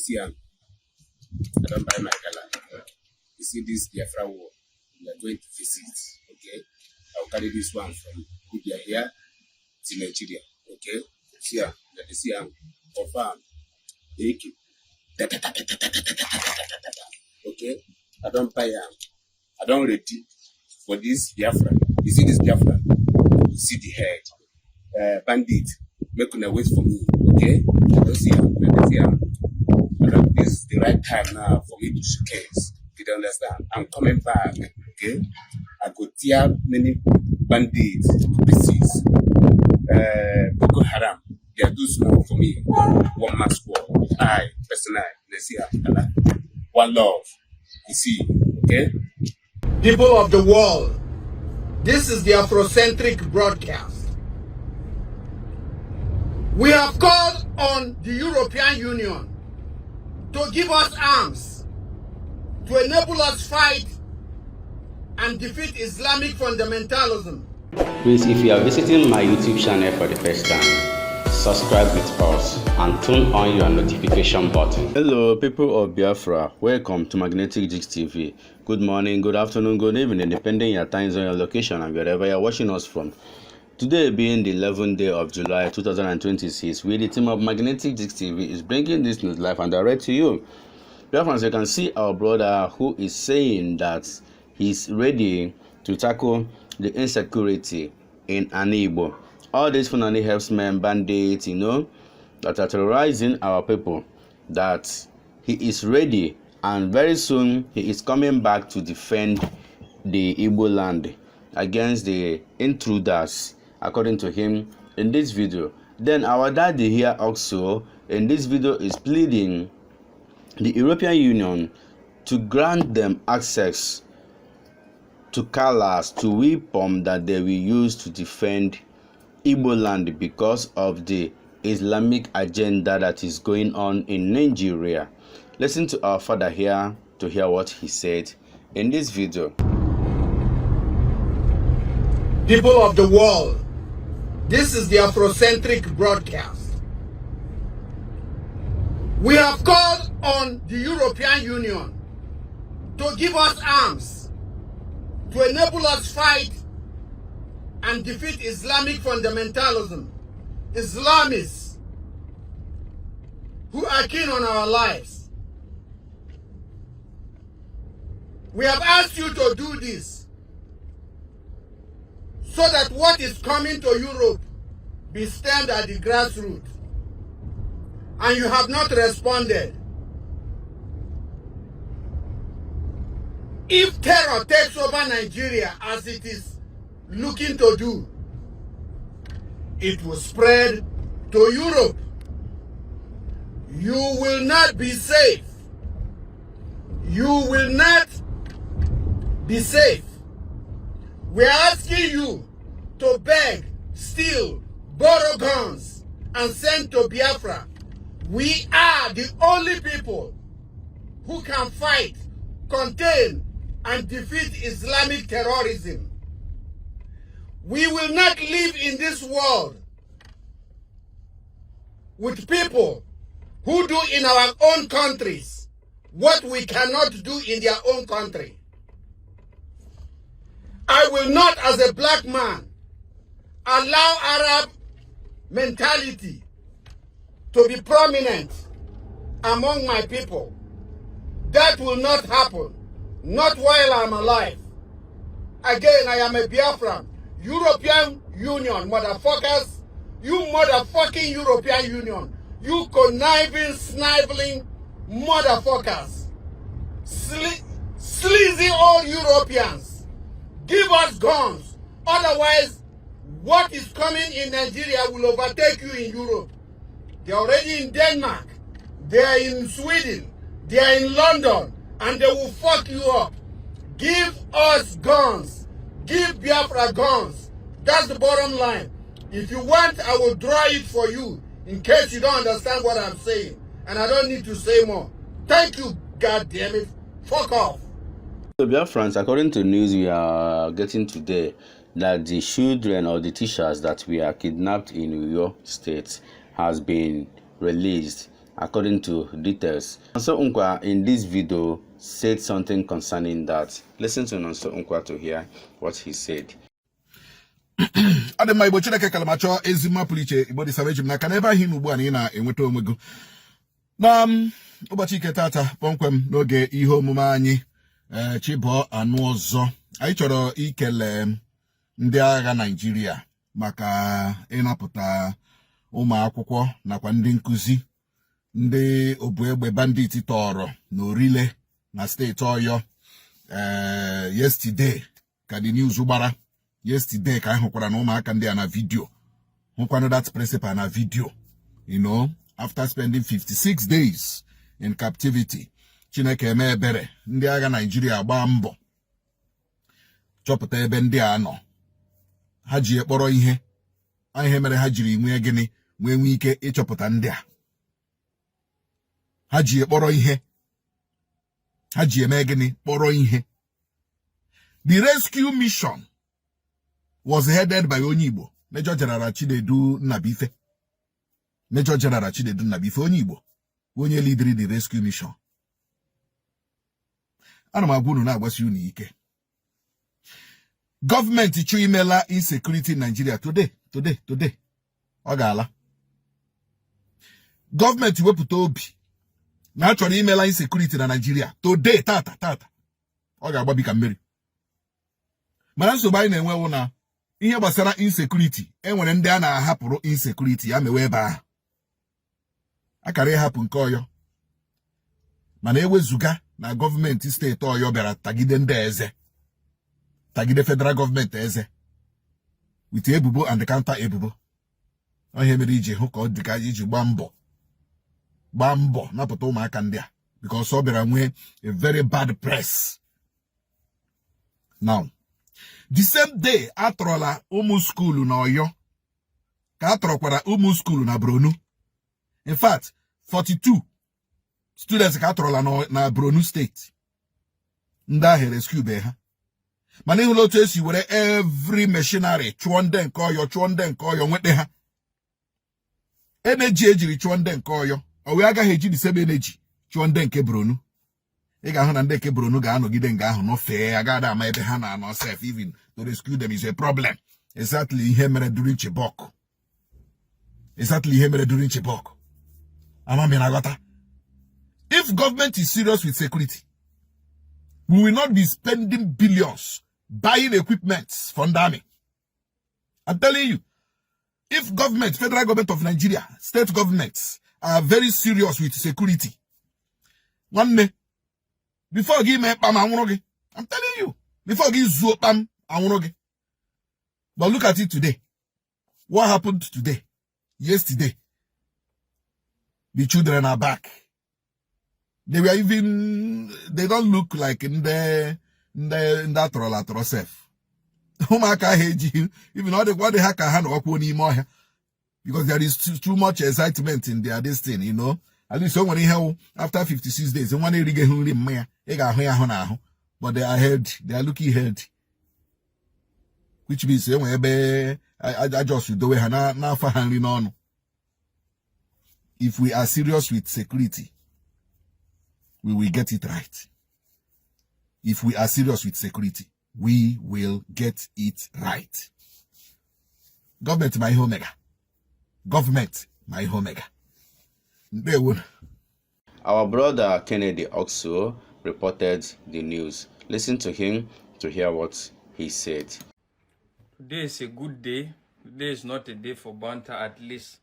See am. I don buy my gala. You see this Biafra war, we are going to visit. Okay, I will carry this one from Kubia here to Nigeria. Okay, see am. You dey see am. Confirm. AK. Okay, I don buy am. I don ready for this Biafra. You see this Biafra? You see the head. Bandit, make una wait for me. Okay, you don see am. You dey see am. This is the right time now for me to showcase. You don't understand? I'm coming back. Okay, I go tear many bandits to pieces. Boko Haram, they are too small for me. One man squad. I personally, let's see am. One love. You see, okay? People of the world, this is the Afrocentric broadcast. We have called on the European Union to give us arms to enable us fight and defeat Islamic fundamentalism. Please, if you are visiting my YouTube channel for the first time, subscribe with us and turn on your notification button. Hello, people of Biafra. Welcome to Magnetic Jigs TV. Good morning, good afternoon, good evening, depending your time zone, your location, and wherever you're watching us from. Today being the 11th day of July 2026, we, the team of Magnetic Jigs TV, is bringing this news live and direct to you. Biafrans, you can see our brother who is saying that he's ready to tackle the insecurity in Ani Igbo. All these Fulani herdsmen, bandits, that are terrorizing our people, that he is ready and very soon he is coming back to defend the Igbo land against the intruders, according to him in this video. Then our daddy here also in this video is pleading the European Union to grant them access to colours, to weapon that they will use to defend Igbo land because of the Islamic agenda that is going on in Nigeria. Listen to our father here to hear what he said in this video. People of the world, this is the Afrocentric broadcast. We have called on the European Union to give us arms to enable us fight and defeat Islamic fundamentalism, Islamists who are keen on our lives. We have asked you to do this so that what is coming to Europe be stemmed at the grassroots. And you have not responded. If terror takes over Nigeria as it is looking to do, it will spread to Europe. You will not be safe. You will not be safe. We are asking you to beg, steal, borrow guns, and send to Biafra. We are the only people who can fight, contain, and defeat Islamic terrorism. We will not live in this world with people who do in our own countries what we cannot do in their own country. I will not, as a black man, allow Arab mentality to be prominent among my people. That will not happen. Not while I'm alive. Again, I am a Biafran. European Union, motherfuckers. You motherfucking European Union. You conniving, sniveling motherfuckers. Sleazy old Europeans. Give us guns. Otherwise, what is coming in Nigeria will overtake you in Europe. They're already in Denmark. They're in Sweden. They're in London. And they will fuck you up. Give us guns. Give Biafra guns. That's the bottom line. If you want, I will draw it for you in case you don't understand what I'm saying. And I don't need to say more. Thank you, God damn it. Fuck off. So, Biafrans, according to news we are getting today, that the children or the teachers that were kidnapped in New York State has been released. According to details, Nonso Nkwa in this video said something concerning that. Listen to Nonso Nkwa to hear what he said. Ọ dị mma. Igbo Chineke kara ma chọọ ezi mma pụrụ iche. Igbo dị sara eji m n'aka n'ebe ahụ ị nọ ugbu a na ị na-enweta onwe gị na ụbọchị ike tata kpọmkwem n'oge ihe omume anyị. Ee, chibụọ anụ ọzọ, anyị chọrọ ikele ndị agha Naijiria maka ịnapụta ụmụ akwụkwọ nakwa ndị nkụzi ndị obu egbe bandit tọrọ n'Orile na steeti Ọyọ. Ee, yesterday ka the news gbara. Yesterday ka anyị hụkwara na ụmụaka ndị a na video, hụkwanụ that principal na video, after spending 56 days in captivity. Chineke eme ebere, ndị agha Naijiria gbaa mbọ chọpụta ebe ndị a nọ. Ha ji kpọrọ ihe ihe mere ha jiri nwee gịnị, nwee ike ịchọpụta ndị a. Ha ji kpọrọ ihe, ha ji eme gịnị, kpọrọ ihe. The rescue mission was headed by onye Igbo, Major General Chinedu Nnabuife. Major General Chinedu Nnabuife, onye Igbo, onye leadiri the rescue mission. Ana m agwa unu, na-agbasi unu ike, gọọmenti chụ imela insecurity in Nigeria today, today, today, ọ ga-ala. Gọọmenti wepụta obi na a chọrọ imela insecurity na Nigeria today, tata tata, ọ ga-agbabi ka mmiri. Mana nsogbu anyị na-enwewu na ihe gbasara insecurity, enwere ndị a na-ahapụrụ insecurity ya mewe ebe ahụ akara ịhapụ nke Ọyọ. Mana ewezuga na gọọmenti steeti Ọyọ bịara tagide ndị eze, tagide federal gọọmenti eze with ebubo and counter ebubo, ihe mere iji hụ ka ọ dị ka iji gbaa mbọ, gbaa mbọ napụta ụmụaka ndị a, because ọ bịara nwee a very bad press. Now, the same day atọrọla ụmụ school na Ọyọ ka atọrọkwara ụmụ school na Borno. In fact, 42 students ka atọrọla na Borno steeti. Ndị ahụ rescue be ha, mana ịhụla otu esi were every machinery chụọ ndị nke Ọyọ, chụọ ndị nke Ọyọ, nweta ha. Energy ejiri chụọ ndị nke Ọyọ, o wee agaghị eji the same energy chụọ ndị nke Borno. Ị ga-ahụ na ndị nke Borno ga-anọgide nga ahụ nọfee, agaghị ama ebe ha na-anọ sef. Even to rescue them is a problem. Exactly ihe mere during Chibok. Exactly ihe mere during Chibok. Ama m na-aghọta. If government is serious with security, we will not be spending billions buying equipment from the army. I'm telling you, if government, federal government of Nigeria, state governments are very serious with security, nwanne, before gị mee kpam, anwụrụ gị. I'm telling you, before gị zuo kpam, anwụrụ gị. But look at it today. What happened today? Yesterday, the children are back. They were even, they don't look like ndị atọrọla atọrọ sef. Ụmụaka ahụ ejighị even, ọ dịkwa, ọ dị ha ka ha nọkwuo n'ime ọhịa, because there is too much excitement in their this thing. At least o nwere ihe wụ after 56 days, nwa na-erighị nri mma ya, ị ga-ahụ ya ahụ n'ahụ. But they are healthy, they are looking healthy, which means enwe ebe ajọs dowe ha n'afọ ha nri n'ọnụ. If we are serious with security, we will get it right. If we are serious with security, we will get it right. Gọọmenti ma ihe omega. Gọọmenti ma ihe omega. Ndewo. Our brother Kennedy also reported the news. Listen to him to hear what he said. Today is a good day. Today is not a day for banter, at least.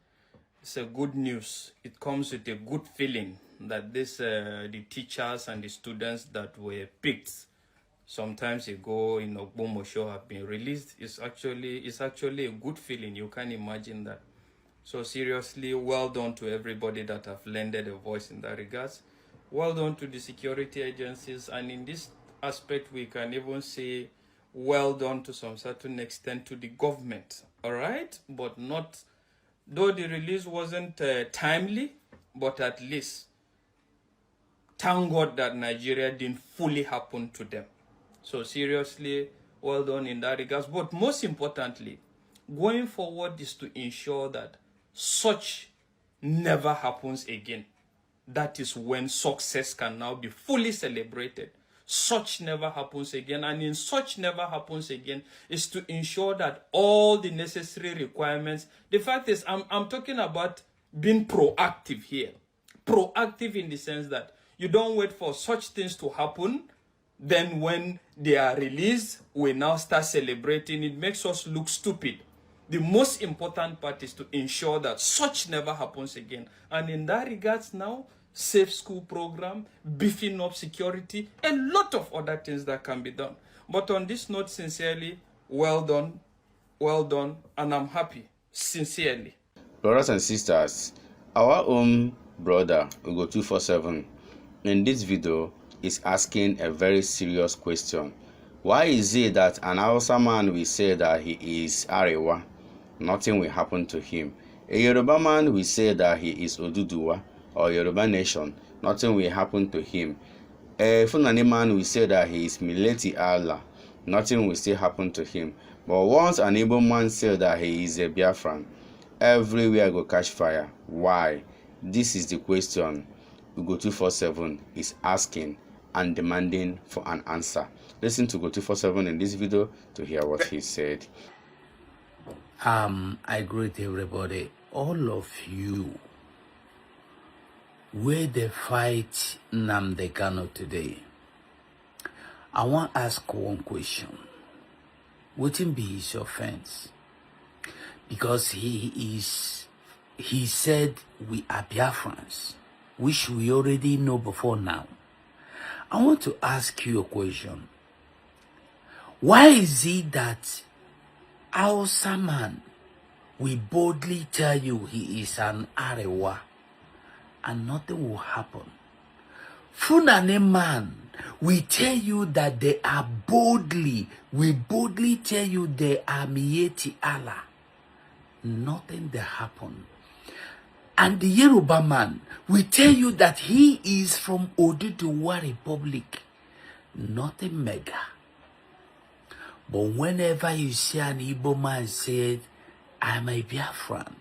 It's a good news. It comes with a good feeling that the teachers and the students that were picked sometimes ago in Ogbomosho have been released. It's actually a good feeling. You can imagine that. So seriously, well done to everybody that have lended a voice in that regards. Well done to the security agencies, and in this aspect, we can even say well done to some certain extent to the government. All right, but not though the release wasn't timely, but at least thank God that Nigeria didn't fully happen to them. So seriously, well done in that regards. But most importantly, going forward is to ensure that such never happens again. That is when success can now be fully celebrated. Such never happens again. And in such never happens again is to ensure that all the necessary requirements. The fact is, I'm talking about being proactive here. Proactive in the sense that you don't wait for such things to happen. Then when they are released, we now start celebrating. It makes us look stupid. The most important part is to ensure that such never happens again. And in that regards now, safe school program, beefing up security, a lot of other things that can be done. But on this note, sincerely, well done, and I'm happy, sincerely. Brothers and sisters, our own brother Ugo 247 in this video is asking a very serious question. Why is it that an Hausa man will say that he is Arewa? Nothing will happen to him. A Yoruba man will say that he is Oduduwa or Yoruba nation. Nothing will happen to him. A Fulani man will say that he is Miyetti Allah. Nothing will still happen to him. But once an Igbo man say that he is a Biafran, everywhere go catch fire. Why? This is the question Ugo 247 is asking and demanding for an answer. Listen to Ugo 247 in this video to hear what he said. I greet everybody, all of you. Where they fight Nnamdi Kanu today? I want to ask one question. Wetin be his offense? Because he said we are Biafrans, which we already know before now. I want to ask you a question. Why is it that Hausa man will boldly tell you he is an Arewa and nothing will happen? Fulani man will tell you that they are boldly, will boldly tell you they are Miyetti Allah. Nothing they happen. And the Yoruba man will tell you that he is from Oduduwa Republic. Nothing mega. But whenever you see an Igbo man say, "I'm a Biafran,"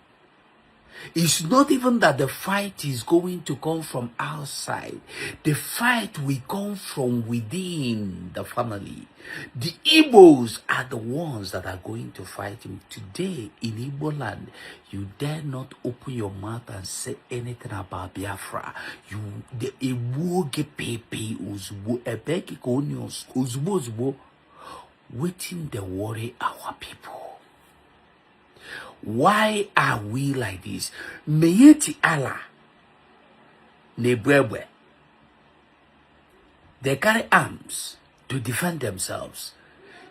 it's not even that the fight is going to come from outside. The fight will come from within the family. The Igbos are the ones that are going to fight him. Today in Igbo land, you dare not open your mouth and say anything about Biafra. You the Igbo pepe ozugbo ebe ka onions ozugbo ozugbo. Wetin dey worry our people? Why are we like this? Miyetti Allah na-ebu egbe. They carry arms to defend themselves.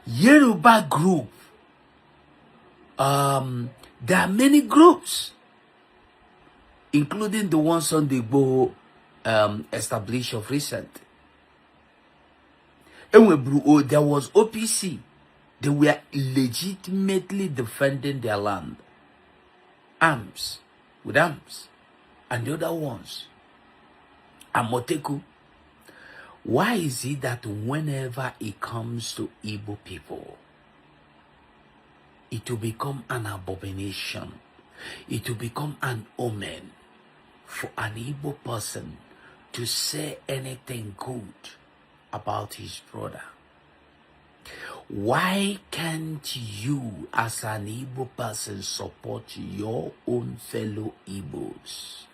Yoruba group, there are many groups, including the ones on the Igbo established of recent. Enweburu, oh, there was OPC. They were legitimately defending their land. Arms, with arms. And the other ones, Amotekun. Why is it that whenever it comes to Igbo people, it will become an abomination? It will become an omen for an Igbo person to say anything good about his brother. Why can't you, as an Igbo person, support your own fellow Igbos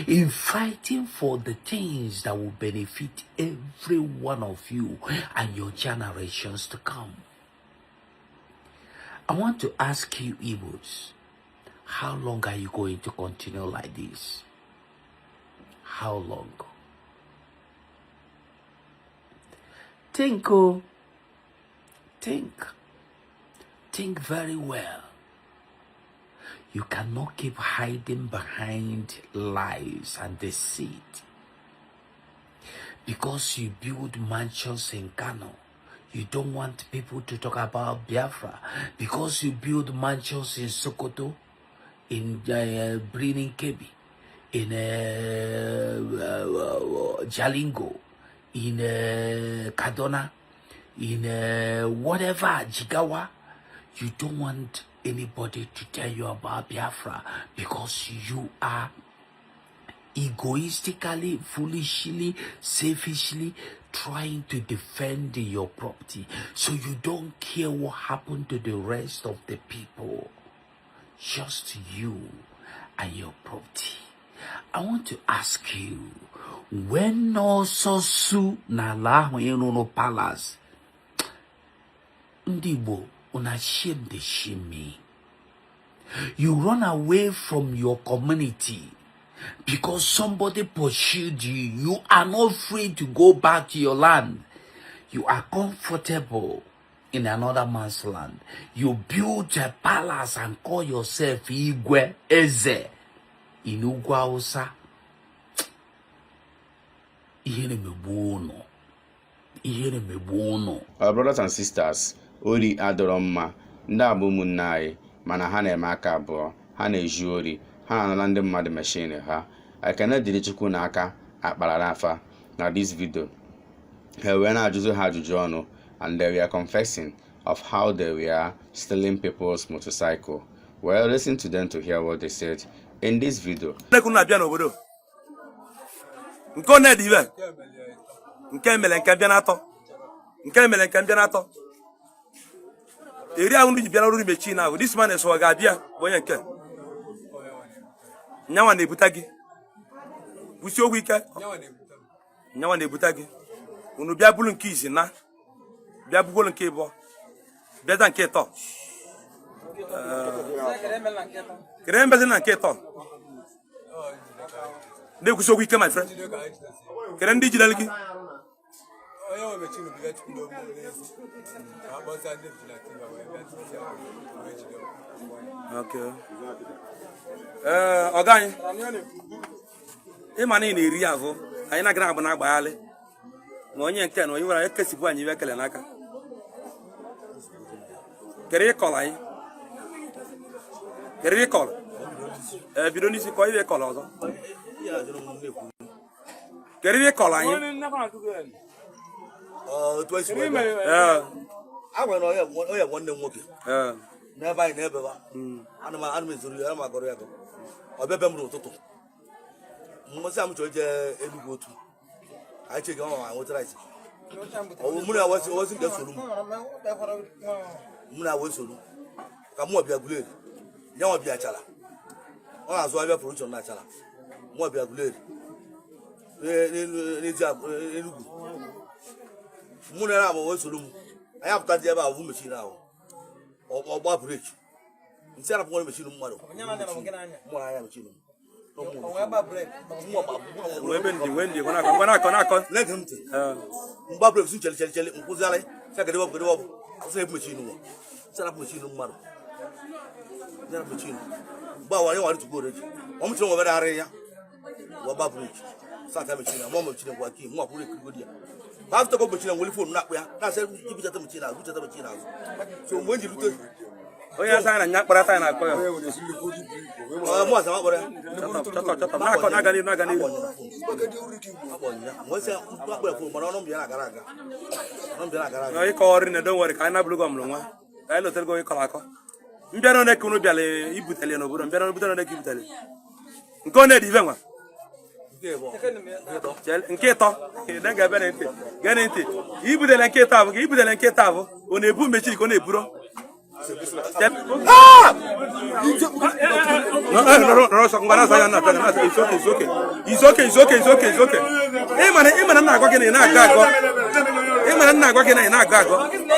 in fighting for the things that will benefit every one of you and your generations to come? I want to ask you, Igbos, how long are you going to continue like this? How long? Think, oh, think. Think very well. You cannot keep hiding behind lies and deceit. Because you build mansions in Kano, you don't want people to talk about Biafra. Because you build mansions in Sokoto, in Birnin Kebbi, in Jalingo, in Kaduna, in whatever, Jigawa, you don't want anybody to tell you about Biafra because you are Egoistically, foolishly, selfishly trying to defend your property. So you don't care what happened to the rest of the people. Just you and your property. I want to ask you, when ọsọ su n'ala ahụ ịrụrụ palace, ndị Igbo, una shame dey shame me. You run away from your community because somebody pursued you. You are not free to go back to your land. You are comfortable in another man's land. You built a palace and call yourself Igwe Eze in Ugwu Hausa. Ihere megbuo unu. Ihere megbuo unu. Our brothers and sisters, ori adọrọ mma. Ndị a bụ ụmụnne anyị, mana ha na-eme aka abụọ. Ha na-ezu ori, ha na-anara ndị mmadụ machine ha. Ekene dịrị Chukwu n'aka akpara n'afa na this video. Ha wee na-ajụzi ha ajụjụ ọnụ, and they were confessing of how they were stealing people's motorcycle. Well, listen to them to hear what they said in this video. Nnekwu na-abịa n'obodo nke ọ na-ede ibe nke mere nke bịa n'atọ, nke mere nke bịa n'atọ eri ahụ ndị ji bịa n'ọrụ machine ahụ. This man so ga-abịa bụ onye nke nyanwa na-ebute gị kwụsị okwu ike. Nyanwa na-ebute gị, unu bịa bulu nke izi na bịa bukwolu nke ịbụọ, bịaza nke ịtọ. Kedu ebe mbezi na nke ịtọ na-ekwusi okwu ike, my friend? Kedu ndị jidere gị? Onye nwe machine biga chukwu n'ogbu n'ezi ka a kpọzie ndị vigilante wee bịa tizie wee jide m. Okay. Ee, ọga anyị, ịma na ị na-eri azụ anyị na-agara agbụ na-agbaghalị na onye nke na onye nwere anyị kesipụ anyị iwe ekele n'aka. Kedu ịkọrọ anyị? Kedu ịkọrọ? Ee, bido n'isi kọọ iwe ịkọrọ ọzọ. Kedu ihe ịkọrọ anyị? Otu esi wee bịa. A gwara na onye nwanne m nwoke n'ebe anyị n'ebe ba ana m ezoro ya, ana m agọrọ ya agọ. Ọ bịa be m n'ụtụtụ, mmasị m chọrọ ije Enugwu otu anyị cheke ma nwetara isi ọ bụ mụ na wesi nke soro m, mụ na wee soro ka mụ bịa Guleri, ya nwa bịa Achala. Ọ na-azụ abịa production na Achala, mụ bịa Guleri n'ezi Enugwu. Mụ na ya abụ wee soro m, anyị apụtazi ebe a bụ machine ahụ ọgba brake nsị arapụ nwere machine mmadụ mụ na anya machine m. Wee ebe ndị wee ndị gwa na-akọ, gwa na-akọ, na-akọ. Lege ntị. Mgba brake si chere chere chere nkwụzigharị sị kedebe ọbụ, kedebe ọbụ asị ebu machine nwa sị arapụ machine mmadụ sị arapụ machine mgbe awa anyị nwere tupu oreji ọ m chere nwere arị ya wee gba brake sata machine mụ machine gwa ki mụ akwụrụ ekirigodi ya ma after go machine nwere phone na-akpụ ya na-asị ibuchata machine azụ, buchata machine azụ. So mgbe m ji rute Onye asa anyị na nya kpara anyị na-akọ ya. Ọ mụ asa akpọrọ ya. Chọtọ chọtọ, na-akọ, na-aga n'ihu, na-aga n'ihu. Akpọrọ ya mgbe sị akpọrọ ya phone, mana ọnụ m bịa na-agara aga, ọnụ m bịa na-agara aga. Ịkọ ọrị na don't worry, ka anyị na-abụrụ gị ọmụrụ nwa ka anyị lotere gị ịkọrọ akọ. Mbịara one ka unu bịara ibutele n'obodo? Mbịara butere one ka ibutele nke ọ na-edi ibe nwa? Nke ịtọ na-ga ebe na ntị gee ntị. Ibutele nke ịtọ abụ ka ibutele nke ịtọ abụ ọ na-ebu mechiri ka ọ na-eburo. Nọrọ ọsọ, ngwa na-asa ya na-abịa na-asa. It's okay, it's okay, it's okay, it's okay, it's okay, it's okay. Ịma na nna agwa gị na ị na-agọ agọ. Ịma na nna agwa gị na ị na-agọ agọ.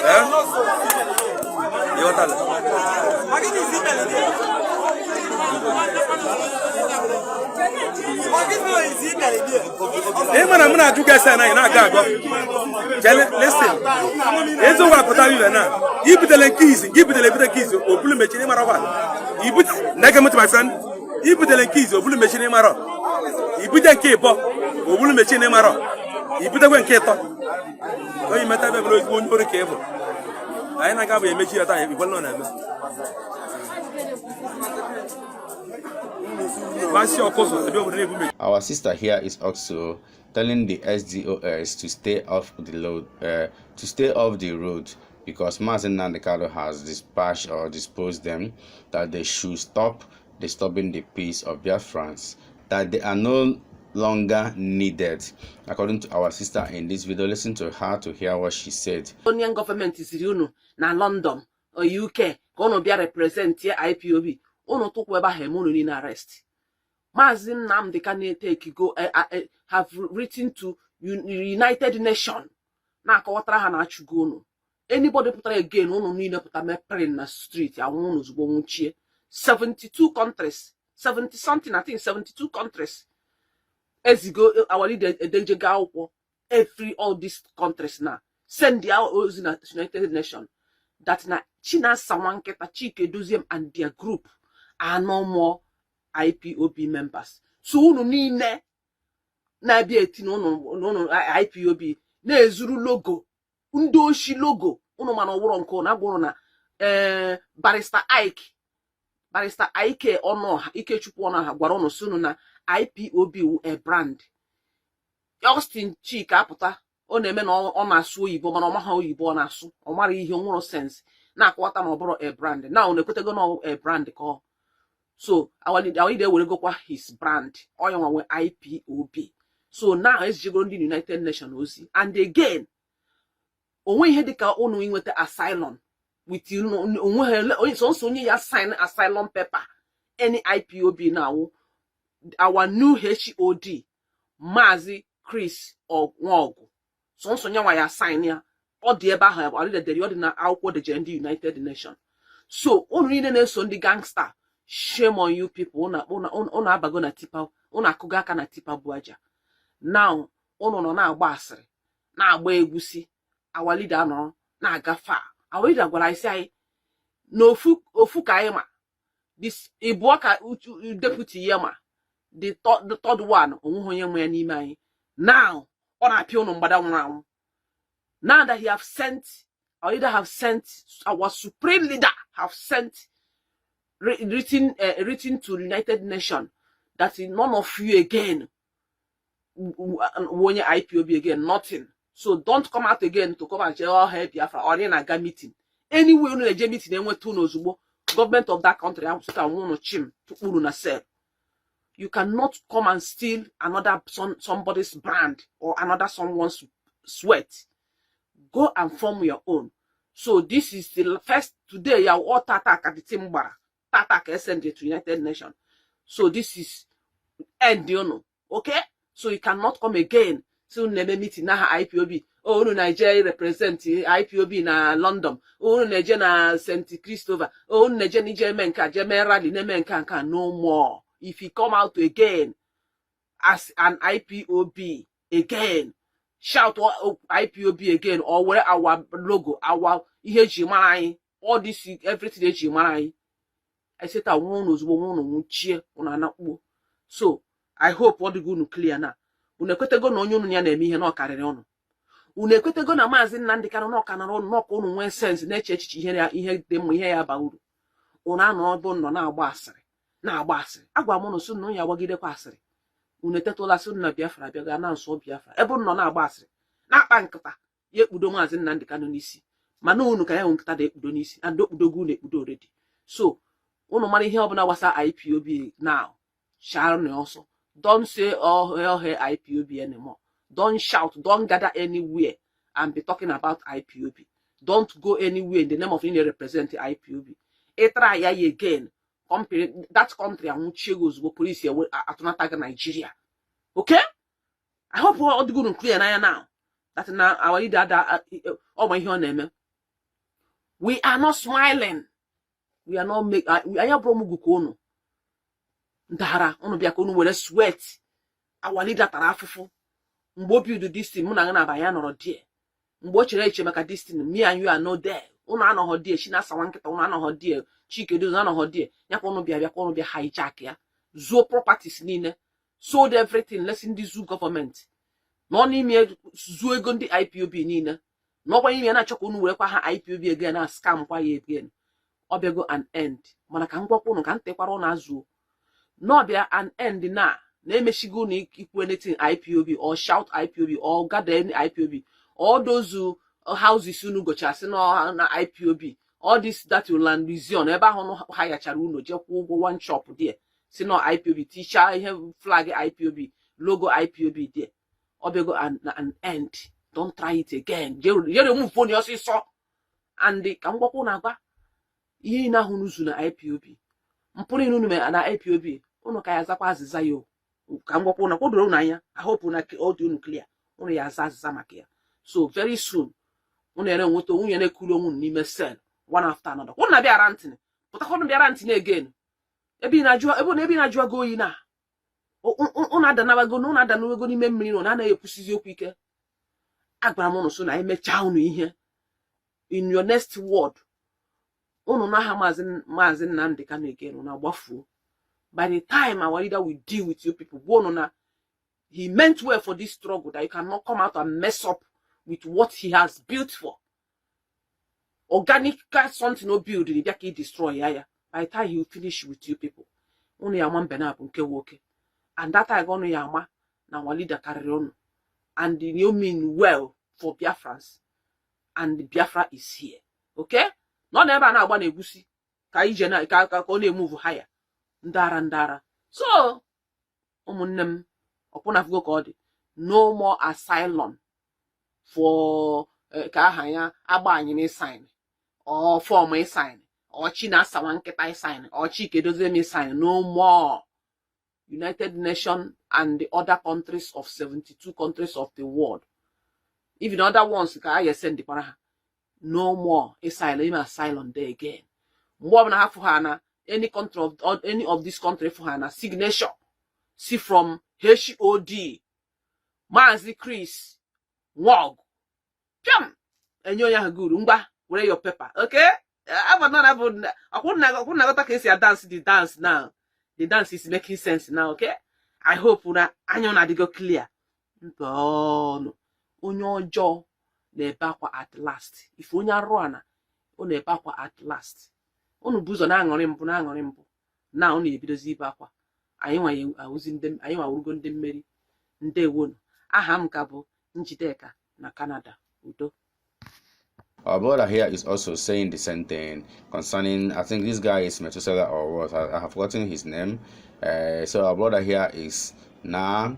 Eh? Ịghọtala? Ị ma na m na-ajụ gị ese na ị na-agọ agọ. Chele, listen. Eziokwu apụta ibe na ibutele nke izi nke ibutele ebute nke izi obulu mechiri ịmara kwa ibute na-ege m ntị, my friend. Ibutele nke izi obulu mechiri ịmara, ibute nke ịbọ obulu mechiri ịmara, ibutekwe nke ịtọ onye meta ebe bụrụ ezigbo onye ori ka ị bụ. Anyị na-aga bụ emechi ya taa igwe nọ na-eme Masị ọkụzụ ebe obodo na-ebu mechi. Our sister here is also telling the SDOS to stay off the load, to stay off the road because Mazi Nnamdi Kanu has dispatched or disposed them that they should stop disturbing the peace of Biafrans, that they are no longer needed, according to our sister in this video. Listen to her to hear what she said. Union gọọmenti ziri unu na London or UK ka unu bịa representie IPOB. Unu tụkwu ebe ahụ, eme unu niile arrest. Maazị Nnamdi Kanu go have written to United Nation na-akọwatara ha na achụgo unu. Anybody pụtara again, unu niile pụta mepere na street, anwụ unu ozugbo, nwụchie. 72 countries, 70 something, I think 72 countries ezigo our leader edejego akwụkwọ. Every all these countries na send ya ozi na United Nation that na Chinasa Nwankita, Chike Doziem and their group are no more IPOB members. So unu niile na-abịa eti na unu IPOB na-ezuru logo ndị oshi, logo unu, mana ọwụrọ nke unu agwa unu na ee, Barrister Ike, Barrister Ike Ọnụọha, Ikechukwu Ọnụọha gwara unu si unu na IPOB wu a brand. Austin Chika apụta, ọ na-eme na ọ na-asụ oyibo, mana ọ maghị oyibo ọ na-asụ, ọ mara ihe, o nwere sense na-akọwata na ọ bụrụ a brand na unu ekwetego na ọ a brand ka ọ. So our leader eweregokwa his brand, ọ ya nwa IPOB. So now ezijegoro ndị United Nations ozi. And again, onwe ihe dịka unu inweta asylum with onwe sọnsọ onye ya sign asylum paper any IPOB na-awụ our new HOD, Maazị Chris Nwaọgụ. Sọnsọ nyanwa ya sign ya. Ọ dị ebe ahụ ọdịdedere, ọ dị na akwụkwọ dejere ndị United Nations. So unu niile na-eso ndị gangster, shame on you people. Unu abago na tipper, unu akụgo aka na tipper bụ aja. Now unu nọ na-agba asịrị, na-agba egwusi. Our leader nọrọ na-agafe a, our leader gwara anyị sị anyị na ofu ofu ka anyị ma this ịbụọ ka deputy ya ma the third one, onweghị onye nwe ya n'ime anyị. Now ọ na-apịa unu mgbada nwụrụ anwụ. Now that he have sent, our leader have sent, our supreme leader have sent written to United Nations that none of you again onye IPOB again, nothing. So don't come out again to come and say, "Oh, hey, Biafra," or na-aga meeting anyway. Unu na-eje meeting, enweta unu ozugbo. Government of that country ahụ unu chim tukpuru na cell. You cannot come and steal another somebody's brand or another someone's sweat. Go and form your own. So this is the first today ya all tata ka the team gbara tata ka send it to United Nations. So this is end. Okay, so you cannot come again. So unu na-eme meeting n'aha IPOB, o unu na-eje represent IPOB na London, o unu na-eje na St. Christopher, o unu na-eje na ije eme nke a, je mee rally, na-eme nke a, nke a. No more. If you come out again as an IPOB again, shout IPOB again or were our logo, our ihe eji mara anyị, all this, everything eji mara anyị, eseta nwa unu ozugbo, nwa unu nwụchie, unu anakpuo. So I hope ọ dịgo unu clear na unu ekwetego na onye unu ya na-eme ihe na ọ karịrị unu. Unu ekwetego na Maazị Nnamdị Kanụ na ọkanara unu n'ọka. Unu nwee sense na-eche echiche ihe ya, ihe dị mma, ihe ya ba uru. Unu anọ bụ nọ na-agba asịrị, na-agba asịrị. Agwa m unu sị na ya agbagidekwa asịrị. Unu etetụla sị unu na Biafra abịaga na nso Biafra ebe unu nọ na-agba asịrị, na-akpa nkịta ya ekpudo Maazị Nnamdị Kanụ n'isi. Mana unu ka ya nwe nkịta da ekpudo n'isi and okpudogo unu ekpudo already. So unu mara ihe ọbụla gbasara IPOB now, sharụ ọsọ. Don't say, "Oh, hell, hell, IPOB" anymore. Don't shout, don't gather anywhere and be talking about IPOB. Don't go anywhere in the name of you represent IPOB. Ịtara ya ya again, company that country anwụchie gị ozugbo, polisi atụnata gị Nigeria. Okay, I hope ọ dịgo unu clear n'anya now that na our leader ada ọ ma ihe ọ na-eme. We are not smiling, we are not make anyị abụrụ mugwu ka unu ntahara unu bịa ka unu were sweat our leader tara afụfụ mgbe o build this thing. Mụ na gị na-aba ya nọrọ there mgbe o chere eche maka this thing. Me and you are not there. Unu anọghọ there. Chinasa nwa nkịta, unu anọghọ there. Chike Dozie anọghọ there. Ya ka unu bịa bịa ka unu bịa hijack ya, zuo properties niile, sold everything, lesi ndị zoo gọọmenti nọ n'ime, zuo ego ndị IPOB niile n'ọkwa n'ime ya, na-achọ ka unu werekwa ha IPOB again na scam kwa ya again. Ọ bịago an end. Mana ka m gwakwa unu, ka m tekwara unu azụo n'ọbịa an end na na-emechigo unu ikwu anything IPOB or shout IPOB or gather any IPOB. All those houses unu gochasị na IPOB, all this that land museum ebe ahụ unu ha yachara, unu jee kwụọ ụgwọ one shop there, si na IPOB, tichaa ihe flag IPOB, logo IPOB there. Ọ bịago an end. Don't try it again. Jee remove phone ya ọsịsọ. And ka m gwakwa unu agwa ihe niile ahụ unu zu na IPOB, mpụ niile unu mere na IPOB, unu ka ya azakwa azịza ya o. Ka m gwakwa unu, kwadoro unu anya. I hope na ọ dị unu clear. Unu ya aza azịza maka ya. So very soon unu ere nweta nwunye na-ekuru onwe unu n'ime cell one after another. Unu na-abịa ranting, pụtakwanụ bịa ranting again. Ebe ị na-ajụ ebe ị na-ajụ oyi na unu adanabago, unu adanawego n'ime mmiri na unu anaghị ekwusizi okwu ike. Agwara m unu so na emechaa unu ihe in your next word, unu n'aha Maazị Nnamdi Kanu again, unu agbafuo. By the time our leader will deal with you people, gwa unu na he meant well for this struggle, that you cannot come out and mess up with what he has built for organic something no build bịa ka ị destroy ya. By the time he will finish with you people, unu ya ama mbe na bụ nke nwoke. And that time unu ya ama na our leader karịrị unu and you mean well for Biafrans, and Biafra is here. Okay, nọ n'ebe a na-agba na-egwusi ka ije na ka ọ na-emove higher. Ndị ara, ndị ara. So ụmụnne m, ọkwụnafugo ka ọ dị. No more asylum for ka aha ya agba anyị n'ịsign or form ịsign or Chinasa nwa nkịta ịsign or Chike Doziem ịsign. No more. United Nations and the other countries of 72 countries of the world, even other ones ka a sendịkwara ha, no more asylum, ime asylum there again. Mgbe ọbụla ha fụ ha na any country of or any of this country fụ ha na signature si from HOD Maazị Chris Nwọgụ pịam enye onye ahụ guru ngwa were your paper. Okay, akwụna ka esi dance the dance now. The dance is making sense now. Okay, I hope na anya unu adịgo clear. Ntọọnụ onye ọjọọ na-ebe akwa at last. Ife onye arụrụ ana ọ na-ebe akwa at last. Unu bụ ụzọ na-aṅụrị mbụ, na-aṅụrị mbụ na unu ebidozi ibe akwa. Anyị nwa awụzi ndị anyị nwa awụrụgo ndị mmeri. Ndewonu. Aha m ka bụ Njideka na Canada. Udo. Our brother here is also saying the same thing concerning, I think this guy is Methuselah or what, I have forgotten his name. So our brother here is now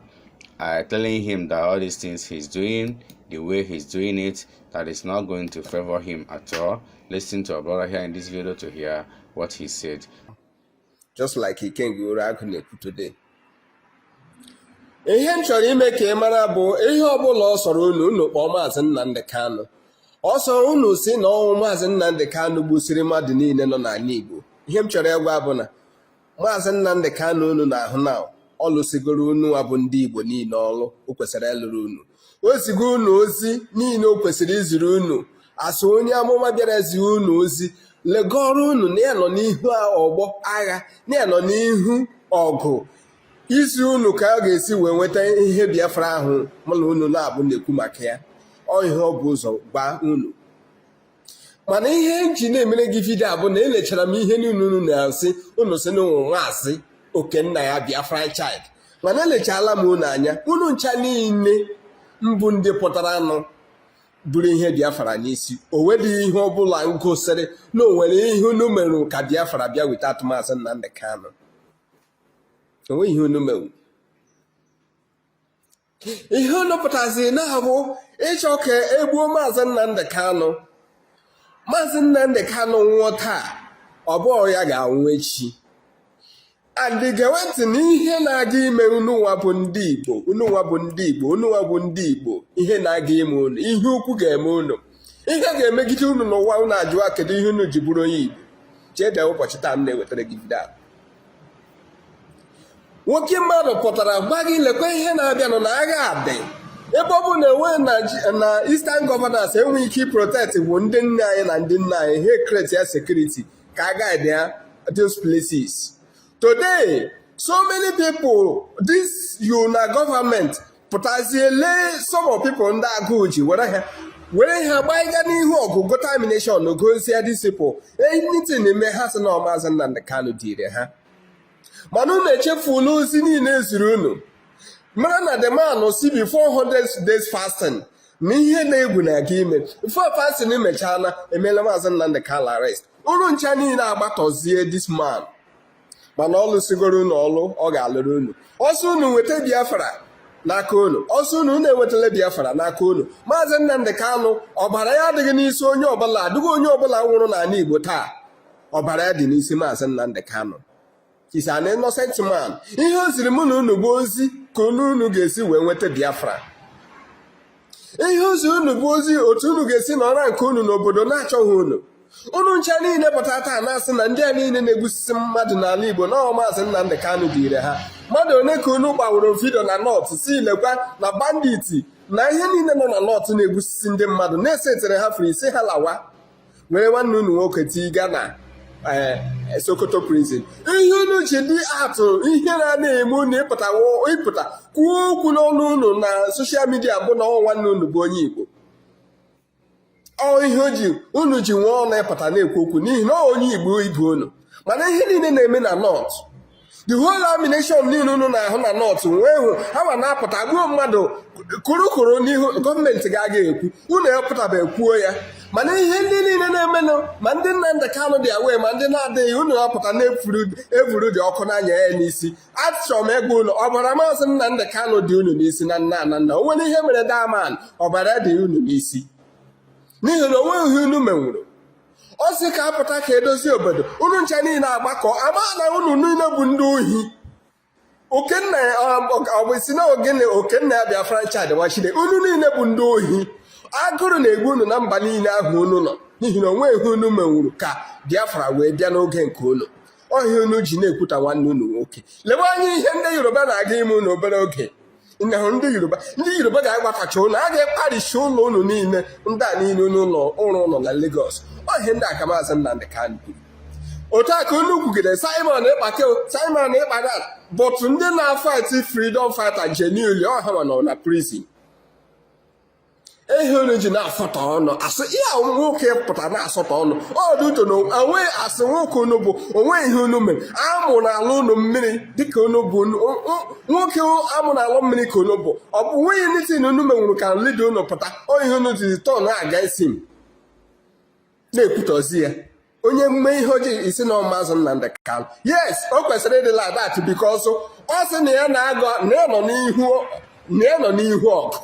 telling him that all these things he's doing, the way he's doing it, that is not going to favor him at all. Listen to our brother here in this video to hear what he said. Just like Ikenga Uruagụ na-ekwu today, ihe m chọrọ ime ka ị mara bụ ihe ọbụla ọ sọrọ unu, unu kpọọ Maazị Nnamdi Kanu, ọsọ unu si na ọnwụ Maazị Nnamdi Kanu gbusiri mmadụ niile nọ n'ala Igbo. Ihe m chọrọ ịgwa bụ na Maazị Nnamdi Kanu unu na-ahụ na ọ lụsigoro unu bụ ndị Igbo niile ọlụ o kwesịrị ịlụrụ unu. O zigo unu ozi niile o kwesịrị iziri unu asụ onye amụma bịara zi unu ozi legọrọ unu na ya nọ n'ihu ọgbọ agha, na ya nọ n'ihu ọgụ isi unu ka ọ ga-esi wee nweta ihe Biafra ahụ mụ na unu na-abụ na-ekwu maka ya. Ọ ihe ọ bụ ụzọ gwa unu. Mana ihe nji na-emere gị video a bụ na elechara m ihe niile unu na-asị. Unu sị na ụmụ Maazị Okenna ya Biafran child, mana elechala m unu anya. Unu ncha niile mbụ ndị pụtara anụ buru ihe Biafra n'isi, o nwedịghị ihe ọbụla ngosiri na o nwere ihe unu mere ka Biafra bịa without Maazị Nnamdi Kanu. Onweghị ihe unu mewu. Ihe unu pụtazi na-abụ ịchọ ka egbuo Maazị Nnamdi Kanu. Maazị Nnamdi Kanu nwụọ taa, ọ bụghị ya ga-anwụ echi. And gewe ntị na ihe na-aga ime unu nwa bụ ndị Igbo, unu nwa bụ ndị Igbo, unu nwa bụ ndị Igbo. Ihe na-aga ime unu, ihe ukwu ga-eme unu, ihe ga-emegide unu n'ụwa. Unu ajụwa kedu ihe unu ji bụrụ onye Igbo. Chee ụbọchị taa m na-ewetara gị video a. Nwoke mmadụ pụtara gwa gị lekwa ihe na-abịanụ na agha dị ebe ọ bụ na enwe na Eastern Governors enweghị ike protect bụ ndị nne anyị na ndị nna anyị ha create ya security ka a guide ya those places. Today so many people, this una government pụtazie lee some of people ndị agụụ ji were ha gbaiga n'ihu ọgụ, gota ammunition, gozie these people. Anything eme ha sị na Maazị Nnamdi Kanu dịrị ha. Mana unu echefula ozi niile eziri unu mara na the man si before 100 days fasting na ihe na-egwu na-aga ime. Before fasting emechana, emeela Maazị Nnamdi Kanu arrest. Unu ncha niile agbatọzie this man, mana ọ lụsigoro unu ọlụ ọ ga-alụrụ unu ọsọ. Unu nweta Biafra. N'aka unu. Ọ sị unu unu enwetala Biafra n'aka unu. Maazị Nnamdi Kanu, ọbara ya adịghị n'isi onye ọbụla, adịghị onye ọbụla nwụrụ n'ala Igbo taa. Ọbara ya dị n'isi Maazị Nnamdi Kanu. He's an innocent man. Ihe o ziri mụ na unu bụ ozi ka unu unu ga-esi wee nweta Biafra. Ihe ozi unu bụ ozi otu unu ga-esi nọrọ nke unu n'obodo na-achọghị unu. Unu ncha niile pụta taa na-asị na ndị a niile na-egbusisi mmadụ n'ala Igbo na ọ Maazị Nnamdi Kanu dịire ha. Mmadụ one ka unu gbaworo video na North si lekwa na bandit na ihe niile nọ na North na-egbusisi ndị mmadụ na-esetere ha free si ha lawa were nwanne unu nwoke tiga na eh, Sokoto prison. Ihe unu ji dị atụ ihe na-ana eme unu ịpụta kwuo okwu n'ọnụ unu na social media bụ na ọ nwanne unu bụ onye Igbo. Ọ ihe o ji unu ji nwee ọnụ ịpụta na-ekwu okwu n'ihi na ọ onye Igbo ibe unu. Mana ihe niile na-eme na North, the whole ammunition niile unu na-ahụ na North nwee hụ ha ma na-apụta gbuo mmadụ kụrụkụrụ n'ihu gọọmenti ga-aga ekwu unu apụtabeghị kwuo ya. Mana ihe ndị niile na-emenụ ma ndị Nnamdi Kanu dị aware ma ndị na-adịghị unu apụta na-evuru dị ọkụ n'anya ya n'isi. Achọrọ m ịgwa unu ọbara Maazị Nnamdi Kanu dị unu n'isi na nna na nna o nwere ihe mere that man ọbara dị unu n'isi n'ihi na o nweghị ihe unu menwuru. Ọ sị ka apụta ka edozi obodo unu ncha niile agbakọ ama na unu niile bụ ndị ohi. Okenna ọ bụ si na ogene Okenna ya Biafran Child nwachide unu niile bụ ndị ohi. Agụrụ na-egbu unu na mba niile ahụ unu nọ n'ihi na o nweghị ihe unu menwuru ka Biafra wee bịa n'oge nke unu. Ọ ihe unu ji na-ekwuta nwanne unu nwoke. Lewe anya ihe ndị Yoruba na-aga ime unu obere oge. Nne hụrụ ndị Yoruba, ndị Yoruba ga-agbatacha unu, a ga-ekparisi ụlọ unu niile ndị a niile unu ụlọ ụrụ ụlọ na Lagos. Ọ ihe ndị a ka Maazị Nnamdi Kanu kwuru. Otu a ka unu kwugide Simon Ekpa Simon Ekpa that but ndị na-fight freedom fighter genuinely ọ ha nọ na prison. Ihe unu ji na-asọtọ ọnụ asị ya nwoke pụta na-asọtọ ọnụ ọdụto na onwe asị nwoke unu bụ onwe ihe unu mere amụ na-alụ unu mmiri dịka unu bụ nwoke amụ na-alụ mmiri ka unu bụ ọ bụ nweghị anything unu menwuru ka leader unu pụta ọ ihe unu ji turn against him na-ekwutọzi ya. Onye mme ihe ojii isi na Maazị Nnamdi Kanu. Yes, o kwesịrị ịdị like that because ọ sị na ya na-agụ na ya nọ n'ihu na ya nọ n'ihu ọgụ.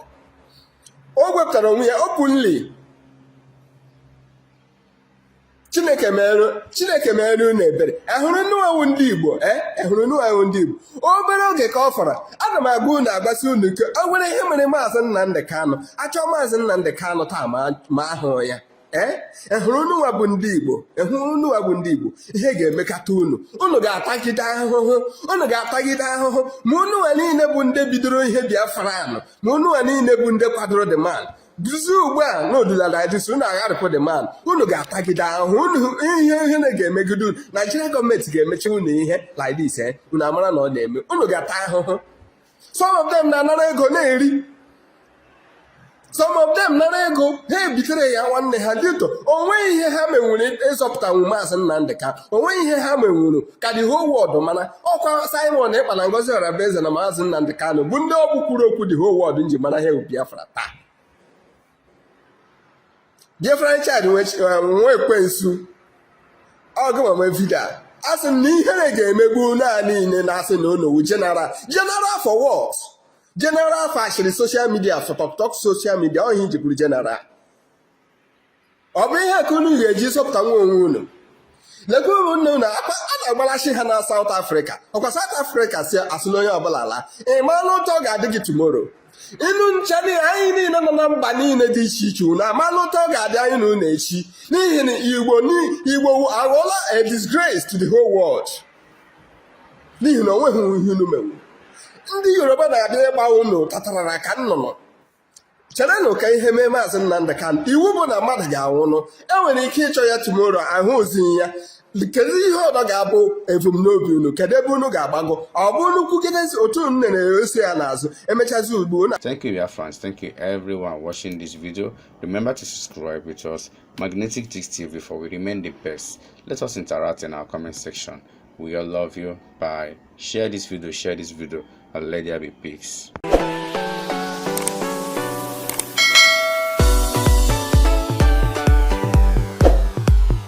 O wepụtara onwe ya openly. Chineke mere Chineke mere unu ebere. Ehụrụ nnuewu ndị Igbo ehụrụ nnuewu ndị Igbo obere oge ka ọ fọrọ. Ana m agwa unu agbasi unu ike o nwere ihe mere Maazị Nnamdi Kanu. Achọ Maazị Nnamdi Kanu taa ma ahụ ya. Ee, ehụrụ ununwa bụ ndị Igbo, ehụrụ ununwa bụ ndị Igbo, ihe ga-emekata unu. Unu ga-atagide ahụhụ, unu ga-atagide ahụhụ ma ununwa niile bụ ndị bidoro ihe Biafra anụ, ma ununwa niile bụ ndị kwadoro the man. Duzi ugbu a na odulala edisi unu agharịpụ the man, unu ga-atagide ahụhụ unu ihe ihe na ga-emegide unu. Naijiria gọọmenti ga-emechi unu ihe like this unu amara na ọ na-eme. Unu ga-ata ahụhụ. Some of them na-anara ego na-eri. Some of them nara ego ha ebitere ya nwanne ha dịtọ onweghị ihe ha menwuru ịzọpụtanwu Maazị Nnamdi Kanu. Onweghị ihe ha menwuru ka the whole world mana ọkwa Simon Ekpa na Ngozi Orabueze na Maazị Nnamdi Kanu bụ ndị ọ bụ kwuru okwu the whole world nji mara ihe Biafra taa. Biafran Child nwa ekwensu ọgụ mama video a sị m na ihere ga-emegbu unu a niile na-asị na unu wu general. General for what? General for ashịrị social media, for talk talk social media ọ ihe iji bụrụ general. Ọ bụ ihe ka unu ga-eji zọpụta nwa onwe unu. Lekwa ụmụnne unu akwa a na-agbalachi ha na South Africa. Ọkwa South Africa si asịla onye ọbụla laa. Ị maala otu ọ ga-adị gị tomorrow? Inu ncha anyị niile nọ na mba niile dị iche iche unu amaala otu ọ ga-adị anyị na unu echi n'ihi na Igbo Igbo aghọọla a disgrace to the whole world n'ihi na o nweghị ihe unu menwu. Ndị Yoruba na-abịa ịgba unu tatarara ka nnụnụ. Cherenụ ka ihe mee Maazị Nnamdi Kanu. Iwu bụ na mmadụ ga-anwụnụ. Enwere ike ịchọ ya tomorrow ahụ ozighị ya. Kedu ihe ọdọ ga-abụ ebumnobi unu? Kedu ebe unu ga-agbago? Ọ bụ unu kwugidezi otu unu na-esi ya n'azụ emechazi ugbu unu. Thank you, dear fans. Thank you, everyone watching this video. Remember to subscribe with us, Magnetic Gist TV, for we remain the best. Let us interact in our comment section. We all love you. Bye. Share this video, share this video, and let there be peace.